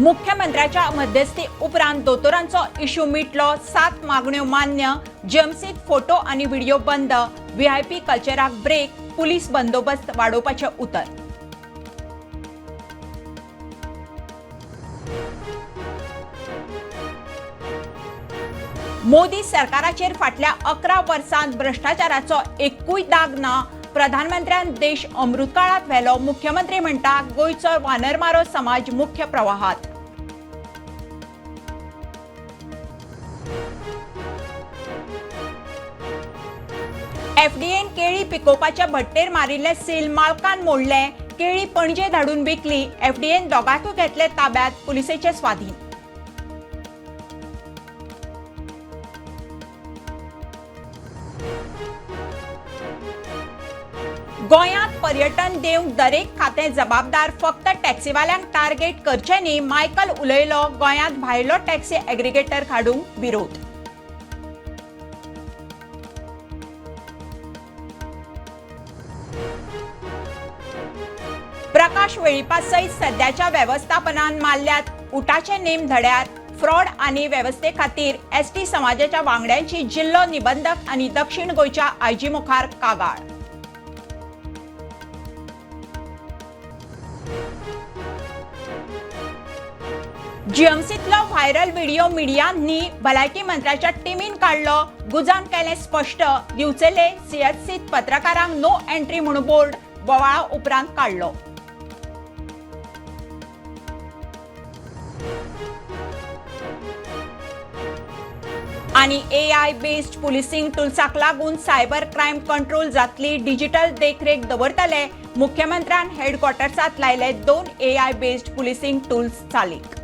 मुख्यमंत्र्याच्या मध्यस्थी उपरांत दोतोरांचो इश्यू मिटलो. 7 मागण्यो मान्य. जीएमसीत फोटो आनी व्हिडिओ बंद. व्हीआयपी कल्चराक ब्रेक. पुलीस बंदोबस्त वाडोवपाचें उतर. मोदी सरकाराचेर फाटल्या 11 वर्सांत भ्रष्टाचाराचो एकूय दाग ना. प्रधानमंत्र्यान देश अमृतकाळांत व्हेलो. मुख्यमंत्री म्हणटा गोंयचो वानरमारो समाज मुख्य प्रवाहात. एफडीएन केळी पिकोवपाच्या भट्टेर मारिल्ले सील मालकान मोडले. केळी पणजे धाडून विकली. एफडीएन दोगांकूय घेतले ताब्यात. पुलिसेचे स्वाधीन. गोंयांत पर्यटन देवंक दरेक खातें जबाबदार, फक्त टॅक्सीवाल्यांक टार्गेट करचे न्ही. मायकल उलयलो. गोंयांत भायलो टॅक्सी एग्रीगेटर हाडूंक विरोध. प्रकाश वेळीपा सयत सध्याच्या वेवस्थापनान मारल्यात उटाचे नेम धड्यार. फ्रॉड आनी वेवस्थे खातीर एसटी समाजाच्या वांगड्यांची जिल्लो निबंधक आनी दक्षिण गोंयच्या आयजी मुखार कागाळ. जीएमसीतलो व्हायरल व्हिडिओ मिडियान न्ही, भलायकी मंत्र्याच्या टिमीन काडलो. गुजान केलें स्पश्ट. दिवचले सीएचसीत पत्रकारांक नो एंट्री म्हूण बोर्ड बोवाळा उपरांत काडलो. आनी एआय बेस्ड पुलिसिंग टुल्साक लागून सायबर क्रायम कंट्रोल जातली. डिजिटल देखरेख दवरतले. मुख्यमंत्र्यान हेडक्वॉर्टर्सात लायले 2 एआय बेस्ड पुलिसिंग टूल्स चालीक.